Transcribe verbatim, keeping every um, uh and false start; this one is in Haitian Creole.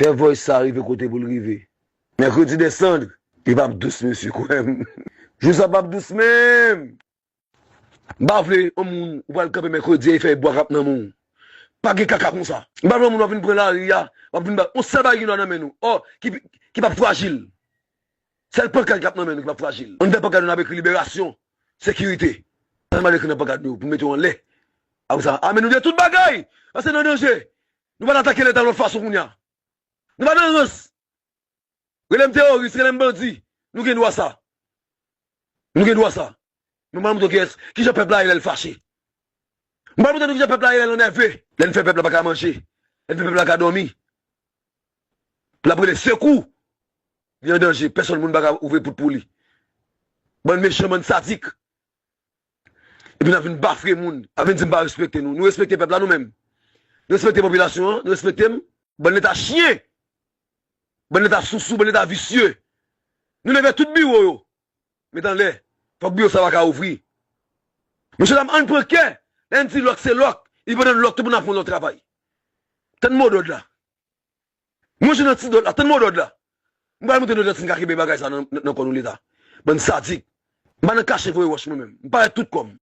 Fè voice sa rive kote pou l rive. Mercredi des cendres, li p ap dous, mesye, kwè m. Jou sa p ap dous menm. M pa vle yon moun ou pral kanpe mèkredi e fè bwa k ap nan men w. Pa gen kaka konsa. M pa vle yon moun w ap vin pran lari a, w ap vin bay yon sèl bagay ki gen dwa nan men nou. Ò, ki, ki p ap frajil. Sèl pankad k ap nan men nou ki p ap frajil. Anndan pankad nou n ap ekri liberasyon, sekirite. Sa n pral ekri nan pankad nou pou mete w anlè. Apre sa, ame nou de tout bagay. Paske nou an danje. Nou pral atake Leta lòt fason kounye a. Nou pa nan rans. Rele m teworis, rele m bandi. Nou gen dwa sa. Nou gen dwa sa. Men m pral montre w kiyès, kijan pèp la ye lè l fache. M pral montre nou kijan pèp la ye lè l anève. Lè n fè pèp la pa ka manje. Lè n fè pèp la ka dòmi. L ap rele sekou. Li an danje. Pèsonn moun pa ka ouvri pout pou li. Bann mechan, bann sadik. Epi n ap vin bafre moun, ap vin di m pa respekte nou. Nou respekte pèp la nou menm. Nou respekte popilasyon an, nou respekte m. Bann leta chen! Bann leta sousou, bann leta visye. Nou leve tout biwo yo. Met anlè. Fòk biwo sa pa ka ouvri. Mesye dam, ann pran kè. Lè n di lòk se lòk, li pandan lòk tou pou n ap fè yon lòt travay. Tann mo dòd la. Mwen jwenn nan ti dòt la, tann mo dòd la. M pral montre nou jan si n ka kenbe bagay sa nan, nan, nan kò nou leta. Bann sadik. M pa nan kache voye wòch mwen menm. M parèt tout kò m.